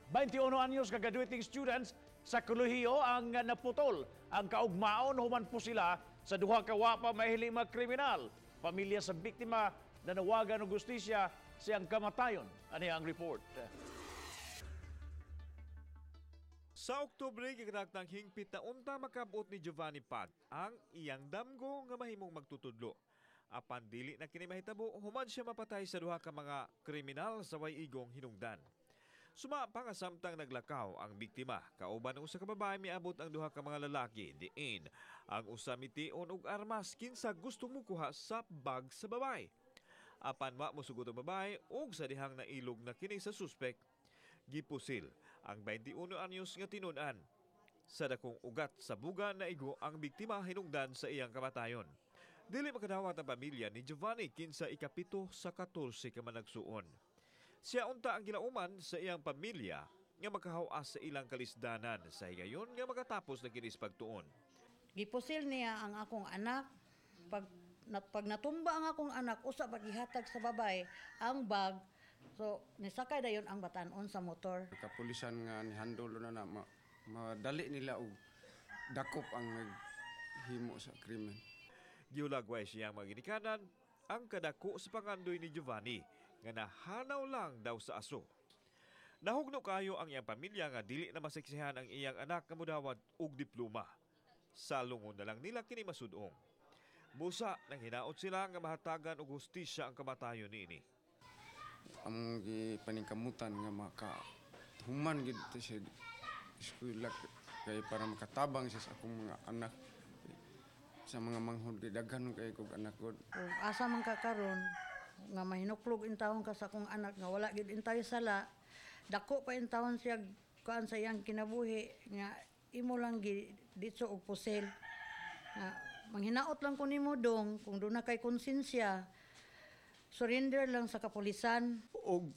21 anyos ka graduating students sa kolehiyo ang naputol ang kaugmaon human po sila sa duha ka wa pa mahili mga kriminal. Pamilya sa biktima nanawagan og hustisya siyang kamatayon. Ani ang report. Sa Oktubre, gikanagtang hingpit na unta makabot ni Giovanni Pat ang iyang damgo nga mahimong magtutudlo. Apan dili na kini mahitabo human siya mapatay sa duha ka mga kriminal sa way igong hinungdan. Suma pa nga samtang naglakaw ang biktima, kauban ang usa ka babae, miabot ang duha ka mga lalaki diin ang usa mitiun og armas kinsa gusto mukuha sa bag sa babae. Apan wa mosugot ang babae ug sa dihang nailog na kini sa suspek, gipusil ang 21 anyos nga tinun-an. Sa dakong ugat sa buga naigo ang biktima hinungdan sa iyang kamatayon. Dili makadawat ang pamilya ni Giovanni kinsa 7 sa 14 ka managsuon. Siya unta ang gilauman sa iyang pamilya nga makahawas sa ilang kalisdanan sa higayon nga makatapos na kini sa pagtuon. Gipusil niya ang akong anak. Pag natumba ang akong anak, usa pa gihatag sa babae ang bag. So nisakay dayon ang batan-on sa motor. Kapulisan nga nihandolo na na madali nila og dakop ang naghimo sa krimen. Giulagway siyang mga ginikanan ang kadako sa pangandoy ni Giovanni nga nahanaw lang daw sa aso. Nahugno kayo ang iyang pamilya nga dili na maseksihan ang iyang anak nga mudawat og diploma. Salungon na lang nila kini masudong. Busa nang hinaot sila nga mahatagan og hustisya ang kamatayon niini. Among gipaningkamutan nga maka human gid ta siya eskwela kay para makatabang siya sa akong mga anak, sa mga manghod, kay daghan kay kog anak gud. Kung asa man ka karon nga mahinuklog intawon ka sa akong anak nga wala gid intayo sala, dako pa intawon siya kuan sa iyang kinabuhi nga imo lang gi ditso og pusil. Nga manghinaot lang ko nimo dong, kung duna kay konsensya, surrender lang sa kapulisan. Og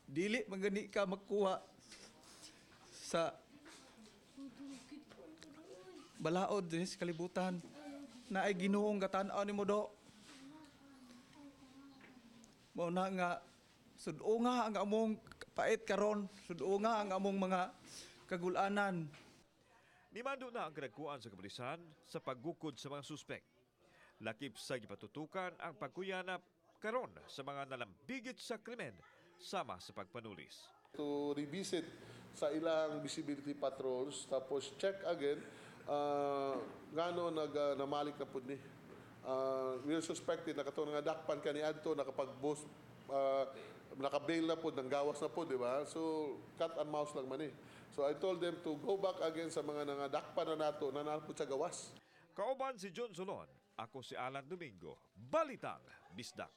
dili man gani ka makuha sa balaod dinhi sa kalibutan, naay Ginoong gatan-aw nimo do. Mao na nga sud-unga ang among pait karon, sud-unga ang among mga kagulanan. Nimando na ang kadagkuan sa kapulisan sa paggukod sa mga suspek. Lakip sa gipatutukan ang pagkuyanap karon sa mga nalambigit sa krimen sama sa pagpanulis. To revisit sa ilang visibility patrols, tapos check again ngano nag namalik na pud ni. We are suspected na katong nga dakpan kani adto nakapag-boast, naka-bail na pud, nang gawas na pud, di ba? So cat and mouse lang man eh. So I told them to go back again sa mga nangadakpan na nato na naa pud sa gawas. Kauban si John Solon, ako si Alan Domingo, Balitang Bisdak.